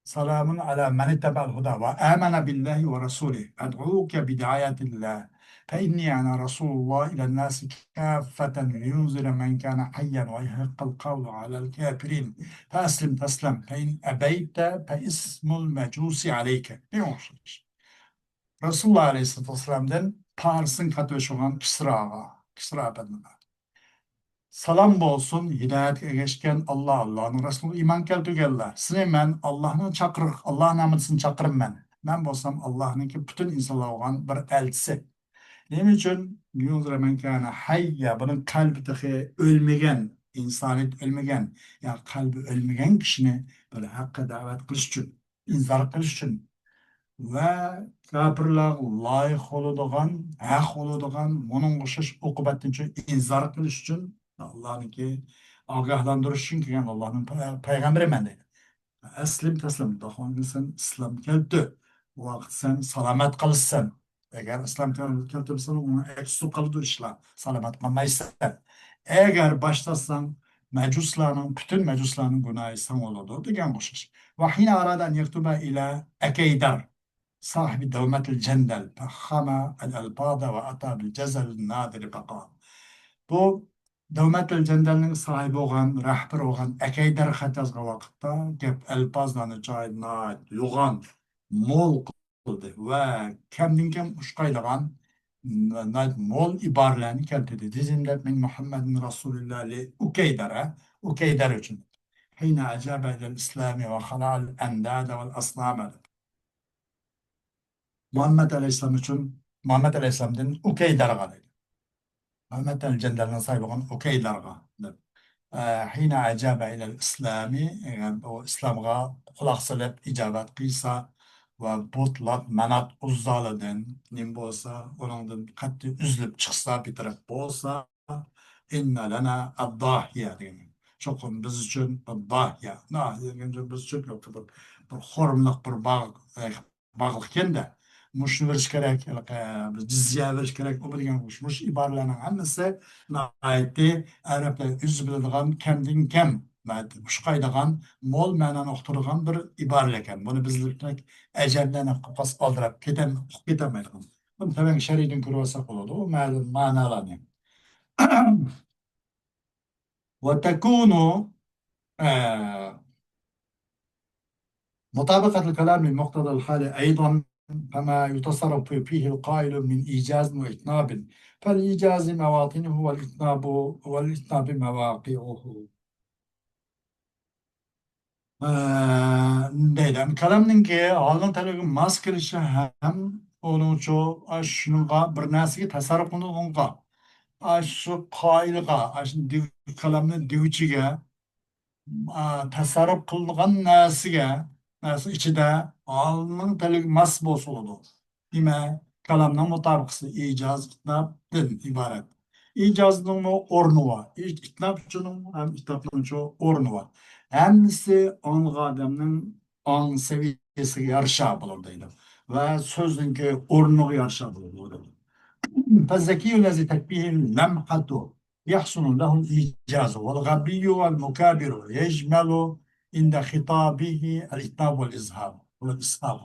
سلام على من اتبع الهدى وآمن بالله ورسوله. أدعوك بدعاية الله، فإني أنا رسول الله إلى الناس كافة لينذر من كان حيا ويحق القول على الكافرين. فأسلم تسلم، فإن أبيت فاسم المجوس عليك. دېگەن ئوخشاش. رەسۇلۇللا ئەلەيھىسسالاتۇ ۋەسسالامدىن پارسنىڭ كاتىۋېشىغان كىسراغا، كىسرا ئەپەندىگە. سالام بولسۇن، ھىدايەتكە ئەگەشكەن ئاللا، ئاللانىڭ رەسۇلىغا ئىمان كەلتۈرگەنلەر. سېنى مەن ئاللانىڭ چاقىرىق، ئاللا نامىدا سېنى چاقىرىمەن. مەن بولسام ئاللانىڭكى پۈتۈن ئىنسانلارغا بولغان بىر ئەلچىسى. نېمە ئۈچۈن؟ لينذر من كان حيا، بۇنىڭ قەلبى تېخى ئۆلمىگەن، ئىنسانىيەت ئۆلمىگەن، يا قەلبى ئۆلمىگەن كىشىنى بىر ھەققە دەۋەت قىلىش ئۈچۈن. ئىنزار قىلىش ئۈچۈن ۋە كاپىرلارغا لايىق بولىدىغان، ھەق بولىدىغان، مۇنىڭغا ئوخشاش ئوقۇبەتتىن ئىنزار قىلىش ئۈچۈن ئاللانىڭكى ئاگاھلاندۇرۇش ئۈچۈن كەلگەن ئاللاھنىڭ پەي-، پەيغەمبىرى مەن دەيدۇ. ئەسلىم تەسلىم، سەن ئىسلام كەلتۈر. بۇ ۋاقىت سەن سالامەت قالىسەن. ئەگەر ئىسلام كەلتۈرمىسەڭ، ئۇنىڭ ئەكسىدە قالىدۇ ئىشلار. سالامەت قالمايسەن. ئەگەر باشلىساڭ، مەجۇسلارنىڭ، پۈتۈن مەجۇسلارنىڭ گۇناھى سەن بولىدۇ دېگەن ئوخشاش. وحين أراد أن يكتب إلى أكيدر صاحب دومة الجندل فخم الألفاظ وأتى بالجزل النادر فقال. بۇ دەۋمەتىل جەندەلنىڭ ساھىبى بولغان، رەھبىرى بولغان ئەكەيدەر خەت يازغان ۋاقىتتا گەپ ئەلپازلارنى جايىدا ناھايىتى يوغان، مول قىلدى ۋە كەمدىن كەم ئۇشقايدىغان، ناھايىتى مول ئىبارىلەرنى كەلتۈردى. دېزىم دەپ مىن مۇھەممەدىن رەسۇلىللا لى ئۇكەيدەر، ئۇكەيدەر ئۈچۈن. حين أجاب إلى الإسلام وخلع الأنداد والأصنام. مۇھەممەد ئەلەيھىسسالام ئۈچۈن، مۇھەممەد ئەلەيھىسسالامدىن ئۇكەيدەرغا دەيدۇ. مۇھەممەد ئەل جەندەلنىڭ ساھىبى بولغان ئۇكەيدەرغا دەپ. ئە، حين أجاب إلى الإسلام، ئە، ئۇ ئىسلامغا قۇلاق سېلىپ ئىجابەت قىلسا ۋە بۇتلار مانات ئۇززالىدىن نېمە بولسا، ئۇنىڭدىن قەتئىي ئۈزۈلۈپ چىقسا، بىتەرەپ بولسا، إن لنا الضاحية دېگەن. چوقۇم بىز ئۈچۈن بىر ضاھىيە. ضاھىيە دېگەن بىز ئۈچۈن بىر، بىر خورۇملۇق، بىر باغ، ئە، باغلىق ئىكەن-دە. مۇشۇنى بېرىش كېرەك، ھېلىقى، بىز جىزيە بېرىش كېرەك، ئۇ دېگەن مۇشۇ، مۇشۇ ئىبارىلەرنىڭ ھەممىسى ناھايىتى ئەرەبلەر ئۆزى بىلىدىغان، كەمدىن كەم، ناھايىتى ئۇشقايدىغان، مول مەنانى ئۇقتۇرىدىغان بىر ئىبارىلەر ئىكەن. بۇنى بىزلىك ئەجەبلەرنى قاقاس ئالدىراپ كېتەم-، ئۇقۇپ كېتەلمەيدىغان. بۇنى تۆۋەنكى شەرھىدىن كۆرۈۋالساق بولىدۇ، ئۇ مەلۇم مانالارنى. وتكون، آه، مطابقة الكلام لمقتضى الحال أيضا، فما يتصرف فيه القائل من إيجاز وإطناب، فالإيجاز مواطنه والإطناب، والإطناب مواقعه. ئە، دەيدۇ. ئەمدى كالامنىڭكى ھالنىڭ تەلىپىگە ماس كېلىشى ھەم ئۇنىڭچۇ، ئا، شۇنىڭغا بىر نەرسىگە تەسەررۇپ قىلىنىدىغانغا، ئا، شۇ قائىلغا، ئا، شۇ دېگ-، كالامنى دېگۈچىگە، ئا، تەسەررۇپ قىلىنغان نەرسىگە، نەرسە ئىچىدە ھالنىڭ تەلىپىگە ماس بولسا بولىدۇ. دېمەك، كالامنىڭ مۇتابىقىسى ئىجاز، ئىتنابتىن ئىبارەت. ئىجازنىڭمۇ ئورنى بار. ئىج-، ئىتناب ئۈچۈنمۇ ھەم ئىتنابنىڭچۇ ئورنى بار. ھەممىسى ئاڭلىغان ئادەمنىڭ ئاڭ سەۋىيەسىگە يارىشا بولىدۇ دەيدۇ. ۋە سۆزنىڭكى ئورنىغا يارىشا بولىدۇ دەيدۇ. فالذكي الذي تكفيه اللمحة يحسن له الإيجاز، والغبي والمكابر يجمل عند خطابه الإطناب والإظهار، والإسهاب.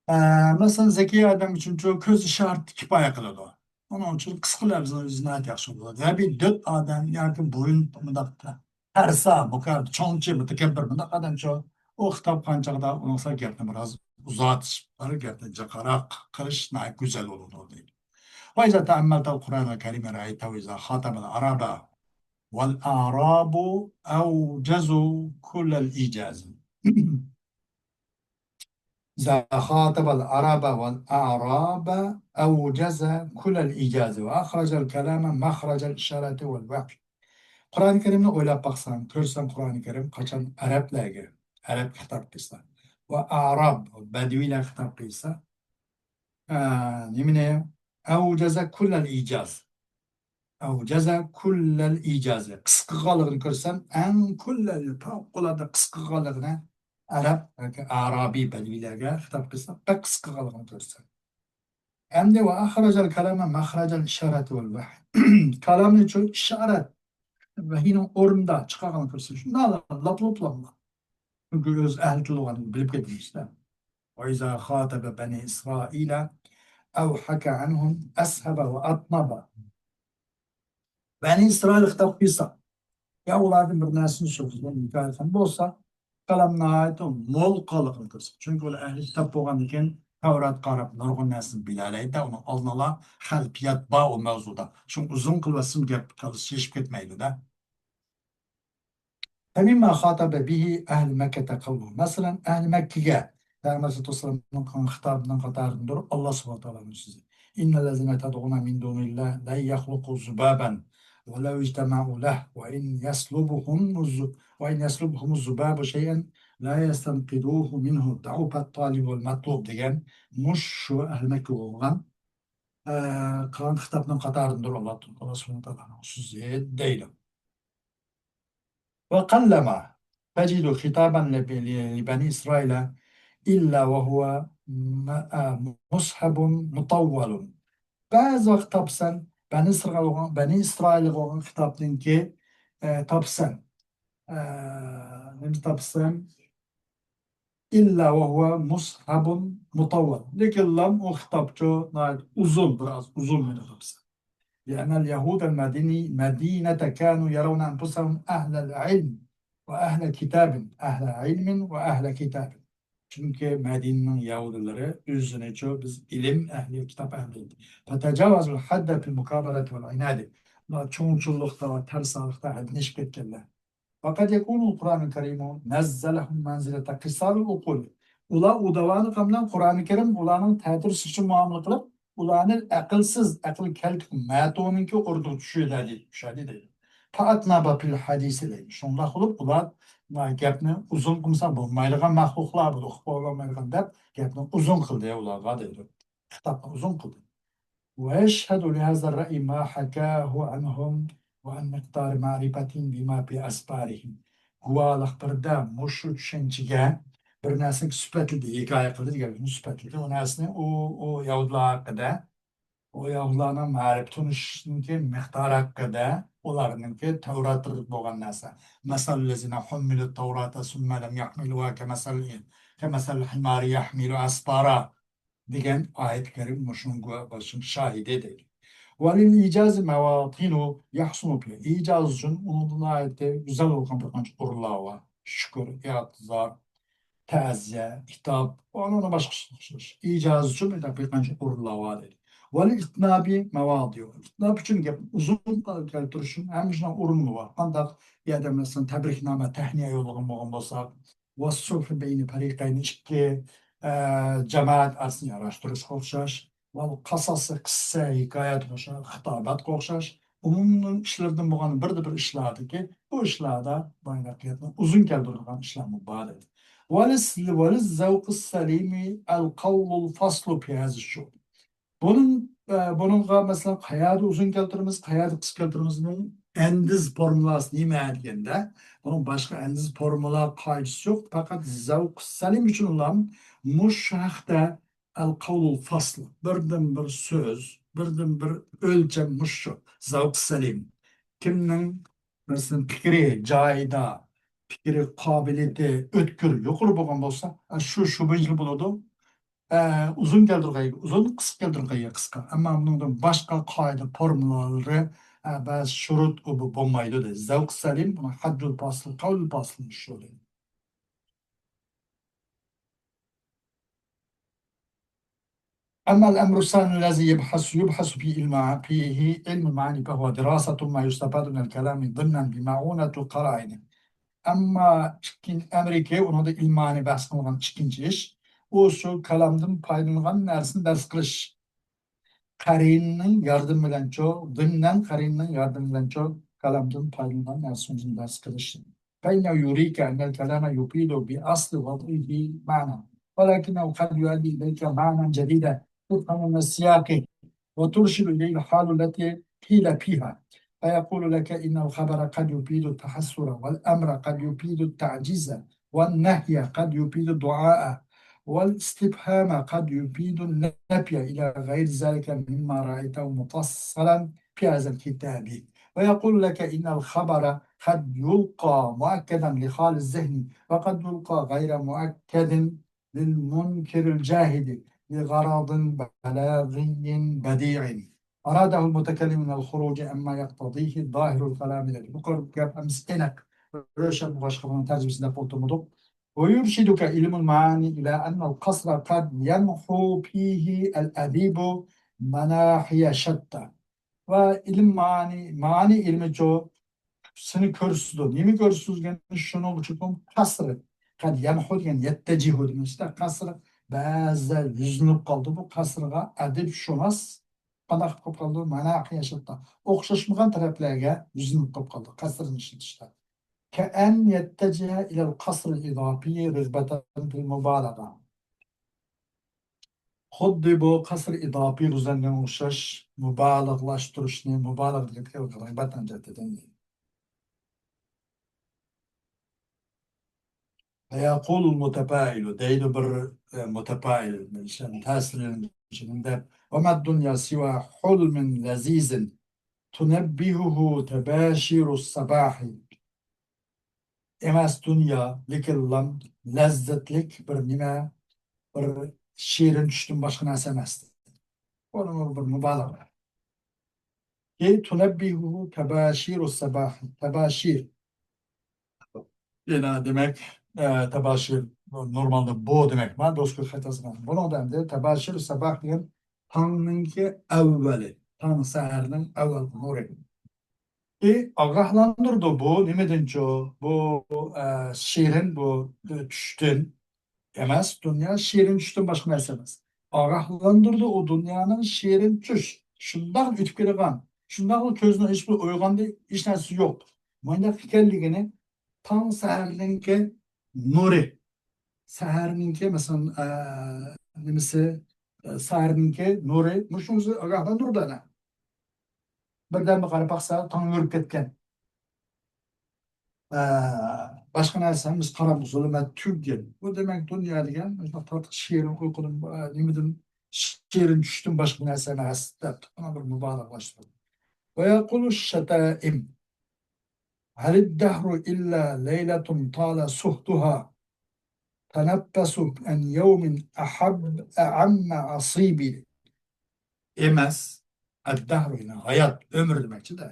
ئە، مەسىلەن، زەكىي ئادەم ئۈچۈنچۇ كۆز ئىشارىتى كۇپايە قىلىدۇ. ئۇنىڭ ئۈچۈن قىسقا لەپزىنى ئۆزى ناھايىتى ياخشى بولىدۇ. غەبىي، دۆت ئادەم ياكى بويۇن مۇنداق تەرسا، مۇكەببىر، چوڭچى، مۇتەكەببىر مۇنداق ئادەمچۇ، ئۇ خىتاب قىلغان چاغدا ئۇنىڭ سەل گەپنى بىر ئاز ئۇزارتىش، بىر گەپنى جىقراق قىلىش ناھايىتى گۈزەل بولىدۇ دەيدۇ. وإذا تأملت القرآن الكريم رأيته إذا خاطب العرب والأعراب أوجزوا كل الإيجاز. إذا خاطب العرب والأعراب أوجز كل الإيجاز وأخرج الكلام مخرج الإشارة والوحي. قۇرئانى كەرىمنى ئويلاپ باقساڭ، كۆرسەڭ قۇرئانى كەرىم قاچان ئەرەبلەرگە، ئەرەبكە خىتاب قىلسا ۋە ئەراب، بەدۋىلەرگە خىتاب قىلسا، ئە، نېمىنى؟ أوجز كل الإيجاز. أوجز كل الإيجاز. قىسقا قىلغانلىقىنى كۆرسەم، ئەڭ كل، پەۋقۇلئاددە قىسقا قىلغانلىقىنى ئەرەب ياكى ئارابىي بەدۋىلەرگە خىتاب قىلسا، بەك قىسقا قىلغانلىقىنى كۆرسەم. ئەمدى وأخرج الكلام مخرج الإشارة والوحي. كالامنى شۇ ئىشارەت ۋەھىينىڭ ئورنىدا چىقارغانلىقىنى كۆرسەم، شۇنداق لاپ-لۇپلا. چۈنكى ئۆزى ئەھلى تىل بولغانلىقىنى بىلىپ كەتتىم ئىشتە. وإذا خاطب بني إسرائيل أوحك عنهم أسهب وأطنب. بەنى ئىسرائىل خىتاب قىلسا، يا ئۇلاردىن بىر نەرسىنى سورىسا، ھېكايە قىلغان بولسا، كالام ناھايىتى مول قىلغانلىقىنى كۆرسىتىدۇ. چۈنكى ئۇلار ئەھلى كىتاب بولغاندىكىن، تەۋراتقا قاراپ نۇرغۇن نەرسىنى بىلەلەيدۇ، ئۇنىڭ ئالدىن ئالا خەلپىيات بار ئۇ مەۋزۇدا. شۇڭا ئۇزۇن قىلىۋەتسىمۇ گەپ كاللىسى شېشىپ كەتمەيدۇ-دە. فمما خاطب به أهل مكة قوله. مەسىلەن، ئەھلى مەككىگە پەيغەمبەر ئەلەيھىسسالاتۇ ۋەسسالامنىڭ قىلغان خىتابىنىڭ قاتارىدىندۇر ئاللا سۇبھانەھۇ ۋە تائالانىڭ سۆزى. إن الذين تدعون من دون الله لن يخلقوا ذبابا ولو اجتمعوا له وإن يسلبهم الذ-، وإن يسلبهم الذباب شيئا لا يستنقذوه منه ضعف الطالب والمطلوب دېگەن مۇشۇ ئەھلى مەككىگە بولغان، ئە، قىلغان خىتابنىڭ قاتارىدىندۇر ئاللا، ئاللا سۇبھانەھۇ ۋە تائالانىڭ سۆزى دەيدۇ. وقلما تجد خطابا لب- ل- لبني إسرائيل إلا وهو م- آ، مصحف مطول. بەزى ۋاقىت تاپىسەن، بەنى ئىسرائىلغا بولغان، بەنى ئىسرائىلغا بولغان خىتابنىڭكى، ئە، تاپىسەن. ئە، نېمە تاپىسەن؟ إلا وهو مصحف مطول. لېكىنلا ئۇ خىتابچۇ ناھايىتى ئۇزۇن، بىر ئاز ئۇزۇن مېنى تاپىسەن. لأن اليهود المدني- مدينة كانوا يرون أنفسهم أهل العلم وأهل كتاب، أهل علم وأهل كتاب. چۈنكى مەدىنىنىڭ يەھۇدىيلىرى ئۆزىنىچۇ بىز ئىلىم ئەھلى، كىتاب ئەھلى ئىدى. فتجاوزوا الحد في المكابرة والعناد. ئۇلار چوڭچۇللۇقتا ۋە تەرسالىقتا ھەددىن ئېشىپ كەتكەنلەر. وقد يكون القرآن الكريم نزلهم منزلة قصار العقول. ئۇلار ئۇ دەۋانى قىلغان قۇرئانى كەرىم ئۇلارنىڭ تەتۈر سىرچە مۇئامىلە قىلىپ، ئۇلارنى ئەقىلسىز، ئەقىل كەلتىك مەتۇنىڭكى ئورنىغا چۈشۈردى، چۈشەردى دەيدۇ. فأطنب في الحديث دەيدۇ. شۇنداق قىلىپ ئۇلار، ما، گەپنى ئۇزۇن قىلمىسا بولمايدىغان مەخلۇقلار بۇ، ئۇقۇپ بولالمايدىغان دەپ گەپنى ئۇزۇن قىلدى ئۇلارغا دەيدۇ. خىتابنى ئۇزۇن قىلدى. ويشهد لهذا الرأي ما حكاه عنهم وعن مقدار معرفتهم بما في أسفارهم. گۇۋاھلىق بىردە مۇشۇ چۈشەنچىگە بىر نەرسىنى سۈپەتلىدى، ھېكايە قىلدى دېگەن سۈپەتلىدى. ئۇ نەرسىنى ئۇ، ئۇ يەھۇدىيلار ھەققىدە، ئۇ يەھۇدىيلارنىڭ مەرىپىتى تونۇشنىڭكى مىقدارى ھەققىدە، ئۇلارنىڭكى تەۋراتتا بولغان نەرسە. مثل الذين حملوا التوراة ثم لم يحملوها كمثل، كمثل الحمار يحمل أسفارا. دېگەن ئايەت كەرىم مۇشۇنىڭ گۇۋاھ بولۇشىنىڭ شاھىدى دەيدۇ. وللإيجاز مواطن يحسن فيها. ئىجاز ئۈچۈن ئۇنىڭدا ناھايىتى گۈزەل بولغان بىر قانچە ئورۇنلار بار. شۈكۈر، ئېتىزار، تەزىيە، ئىتاب، ئۇنىڭدىن باشقىسىغا ئوخشاش. ئىجاز ئۈچۈن بىر قانچە ئورۇنلار بار دەيدۇ. وللإطناب مواضع. ئىتناب ئۈچۈن گەپ ئۇزۇن كەلتۈرۈش ئۈچۈن ھەممە شۇنىڭ ئورنى بار. قانداق بىر ئادەم مەسىلەن تەبرىكنامە، تەھنىيە يوللىغان بولغان بولسا، والصلح بين فريقين، ئىككى، ئە، جامائەت ئارىسىنى ياراشتۇرۇشقا ئوخشاش. والقصص، قىسسە، ھېكايەت، خىتاباتقا ئوخشاش. ئومۇمنىڭ ئىشلىرىدىن بولغان بىردە بىر ئىشلاردىكى، بۇ ئىشلاردا بايىناقلىقنى ئۇزۇن كەلتۈرىدىغان ئىشلارمۇ بار دەيدۇ. وللز-، ولللذوق السليم القول الفصل في هذا الشؤون. بۇنىڭ، ئە، بۇنىڭغا مەسىلەن، قەيەردە ئۇزۇن كەلتۈرىمىز، قەيەردە قىسقا كەلتۈرىمىزنىڭ ئەندىز فورمۇلاسى نېمە دېگەندە، بۇنىڭ باشقا ئەندىز فورمۇلا قائىدىسى يوق. پەقەت زەۋقۇ سەلىم ئۈچۈنلا مۇشۇ ھەقتە ئەل قەۋلۇل فەسل، بىردىن بىر سۆز، بىردىن بىر ئۆلچەم مۇشۇ زەۋقۇ سەلىم. كىمنىڭ، مەسىلەن، پىكرى جايىدا، پىكرى قابىلىيىتى ئۆتكۈر، يۇقىرى بولغان بولسا، ئە، شۇ، شۇ بويىچە بولىدۇ. ئە، ئۇزۇن كەلتۈرگەن ئۇزۇن، قىسقا كەلتۈرگەن قىسقا. ئەمما بۇنىڭدىن باشقا قائىدە، فورمۇلالىرى، ئە، بەزى شۇرۇت، ئۇ، بۇ بولمايدۇ دەيدۇ. زەۋقى سەلىم، بۇنىڭ ھەددۇل پاسىل، قەۋلۇل پاسىل شۇ دەيدۇ. أما الأمر الثاني الذي يبحث، يبحث في علم، فيه علم المعاني فهو دراسة ما يستفاد من الكلام ضمنا بمعونة القرائن. ئەمما ئىككىنچى، ئەمرىكى ئۇنىڭدا ئىلمانى بەھس قىلغان ئىككىنچى ئىش، ئۇ شۇ كالامدىن پايدىلانغان نەرسىنى دەرس قىلىش. قەرىنىنىڭ ياردىمى بىلەنچۇ، ضمنا قەرىنىنىڭ ياردىمى بىلەنچۇ، كالامدىن پايدىلانغان نەرسىنى دەرس قىلىش. فإنه يريك أن الكلام يفيد بأصل وضعه معنى، ولكنه قد يؤدي إليك معنى جديدا تفهم من سياقه، وترشد إليه الحال التي قيل فيها، فيقول لك إن الخبر قد يفيد التحسر، والأمر قد يفيد التعجيز، والنهي قد يفيد الدعاء، والاستفهام قد يفيد النفي، إلى غير ذلك مما رأيته مفصلا في هذا الكتاب. ويقول لك إن الخبر قد يلقى مؤكدا لخالي الذهن، وقد يلقى غير مؤكد للمنكر الجاهل لغرض بلاغي بديع أراده المتكلم من الخروج عما يقتضيه ظاهر الكلام. يۇقىرى گەپ ھەممىسى ئېنىق، روشەن بولغاچقا بۇنىڭ تەرجىمىسىنى دەپ ئولتۇرمىدۇق. ويرشدك علم المعاني إلى أن القصر قد يمحو فيه الأديب مناحي شتى. ۋە ئىلىم مائانى، مائانى ئىلمىچۇ سېنى كۆرسىتىدۇ. نېمە كۆرسىتىدۇ دېگەن، شۇنىڭ ئۈچۈن قەسرى. قەد يەمھۇ دېگەن يەتتەجىھۇ دېگەن ئىشتا قەسرى بەزىدە يۈزلىنىپ قالدى. بۇ قەسرىغا ئەدىبشۇناس قانداق قىلىپ قالدى؟ مانا ياشاتتا ئوخشاشمىغان تەرەپلەرگە يۈزلىنىپ قالىپ قالدى قەسرىنى ئىشلىتىشتە. كأن يتجه إلى القصر الإضافي رغبة في المبالغة. خۇددى بۇ قەسر ئىداپىي روزەنگە ئوخشاش مۇبالىغىلاشتۇرۇشنى، مۇبالىغە دېگەن رىغبەتنىڭ جەھىتىدىن. فيقول المتفائل، دەيدۇ بىر، ئە، مۇتەپائىل، تەسىرلەنگۈچى دەپ، وما الدنيا سوى حلم لذيذ تنبهه تباشير الصباح. ئەمەس دۇنيا، لېكىنلا لەززەتلىك بىر نېمە، بىر شېرىن چۈشتىن باشقا نەرسە ئەمەس. بۇنىڭ بىر مۇبالىغە. كي تنبهه تباشير الصباح. تباشير. يەنە دېمەك، ئە، تباشير نورمالدا بۇ دېمەك. ما دوسكو خەتاسىنىڭ. بۇنىڭدا ئەمدى تباشير الصباح دېگەن تاڭنىڭكى ئەۋۋەلى. تاڭ سەھەرنىڭ ئەۋۋەل نۇرى. ئى، ئاگاھلاندۇرىدۇ بۇ نېمىدىنچۇ؟ بۇ، ئە، شېرىن بۇ، ئە، چۈشتىن ئەمەس، دۇنيا شېرىن چۈشتىن باشقا نەرسە ئەمەس. ئاگاھلاندۇرىدۇ ئۇ دۇنيانىڭ شېرىن چۈش. شۇنداق ئۆتۈپ كېتىدىغان، شۇنداقلا كۆزنى ئېچىپ ئويغاندى، ھېچ نەرسە يوق. مۇنداق ئىكەنلىكىنى تاڭ سەھەرنىڭكى نۇرى. سەھەرنىڭكى، مەسىلەن، ئە، نېمىسى، ئە، سەھەرنىڭكى نۇرى، مۇشۇ ئۆزى ئاگاھلاندۇرىدۇ ئەنە. بىردەمدە قاراپ باقسا، تاڭ يورۇپ كەتكەن. ئە، باشقا نەرسە ھەممىسى قاراڭغۇ، زۇلۇمەت تۈگىگەن. بۇ دېمەك، دۇنيا دېگەن مۇشۇنداق تارتىق شېرىن ئۇيقۇدىن، ئە، نېمىدىن، شېرىن چۈشتىن باشقا نەرسە ئەمەس، دەپ، ئۇنى بىر مۇبالىغە باشلىدى. ويقول الشتائم، هل الدهر إلا ليلة طال سهدها تنفس عن يوم أحب أعم أصيب. ئەمەس، ئەددەھرۇ، يەنى ھايات، ئۆمۈر دېمەكچىدە.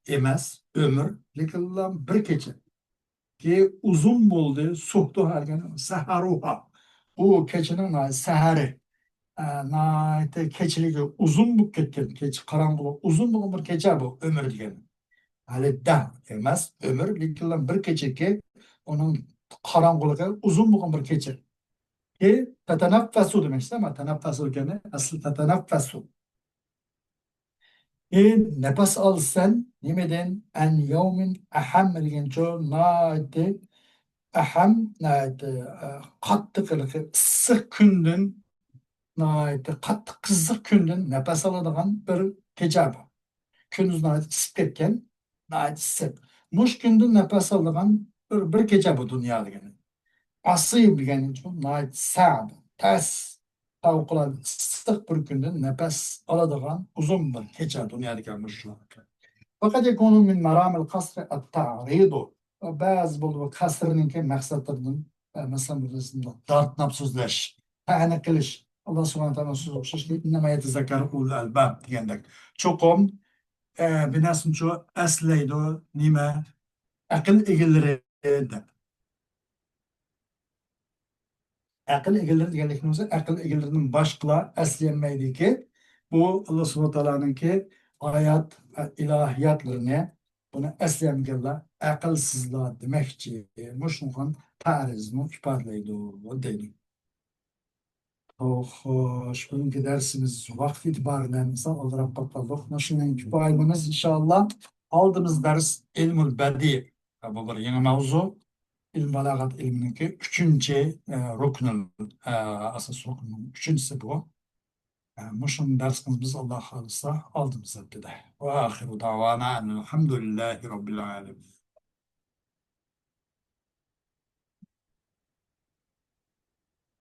ئەمەس، ئۆمۈر، لېكىنلا بىر كېچە. كى ئۇزۇن بولدى، سۇھدۇھا دېگەن سەھەرۇھا. ئۇ كېچىنىڭ ناھايىتى سەھەرى. ئە، ناھايىتى كېچىلىكى ئۇزۇن بولۇپ كەتكەن. كېچە قاراڭغۇلۇق ئۇزۇن بولغان بىر كېچە بۇ، ئۆمۈر دېگەن. ھەلى دەھر ئەمەس، ئۆمۈر، لېكىنلا بىر كېچىكى ئۇنىڭ قاراڭغۇلۇقى ئۇزۇن بولغان بىر كېچە. ئى، تەتەنەففەسۇ دېمەكچىدە، ئەمما تەنەففەسۇ دېگەننى ئەسلى تەتەنەففەسۇ. ئى، نەپەس ئالىسەن، نېمىدىن؟ ئەن يەۋمىن ئەھەم دېگەنچۇ، ناھايىتى ئەھەم، ناھايىتى، ئە، قاتتىق ھېلىقى ئىسسىق كۈندىن، ناھايىتى قاتتىق قىزىق كۈندىن نەپەس ئالىدىغان بىر كېچە بۇ. كۈندۈز ناھايىتى ئىسسىپ كەتكەن، ناھايىتى ئىسسىق. مۇشۇ كۈندىن نەپەس ئالىدىغان بىر، بىر كېچە بۇ دۇنيا دېگىنى. ئاسىب دېگەننىڭ ناھايىتى سەب، تەس، پەۋقۇلئاددە ئىسسىق بىر كۈندىن نەپەس ئالىدىغان ئۇزۇن بىر كېچە دۇنيا دېگەن مۇشۇ. فقد يكون من مرام القصر التعريض. بەزى بولىدۇ قەسرنىڭكى مەقسەتلىرىدىن، ئە، مەسىلەن، بىر دارتناپ سۆزلەش، تەنە قىلىش. ئاللا سۇبھانەھۇ ۋە تائالا سۆزى ئوخشاش، «إنما يتذكر أولو الألباب» دېگەندەك. چوقۇم، ئە، بىر نەرسىنىچۇ ئەسلەيدۇ، نېمە؟ ئەقىل ئىگىلىرى دەپ. ئەقىل ئىگىلىرى دېگەنلىكىمىز، ئەقىل ئىگىلىرىدىن باشقىلار ئەسلىيەلمەيدىكى، بۇ ئاللا سۇبھانەھۇ ۋە تائالانىڭكى ئايات، ئىلاھىياتلىرىنى، بۇنى ئەسلىيەلمىگەنلەر ئەقىلسىزلار دېمەكچى. مۇشۇنىڭ تەرىزىنى ئىپادىلەيدۇ، دەيدۇ. خوش، بۈگۈنكى دەرسىمىز ۋاقىت ئېتىبارى بىلەن سەل ئالدىراپ قالدۇق. مۇشۇنىڭ كۇپايىمىز ئىنشائاللا. ئالدىمىز دەرس ئىلمۇل بەدىئ. بۇ بىر يېڭى مەۋزۇ. ئىلمى بالاغەت ئىلمىنىڭكى ئۈچىنچى، ئە، رۇكنى، ئە، ئاساس رۇكنىنىڭ ئۈچىنچىسى بۇ. ئە، مۇشۇ دەرسىمىز بىز، ئاللا خالىسا، ئالدىمىز ھەپتىدە. وآخر دعوانا أن الحمد لله رب العالمين.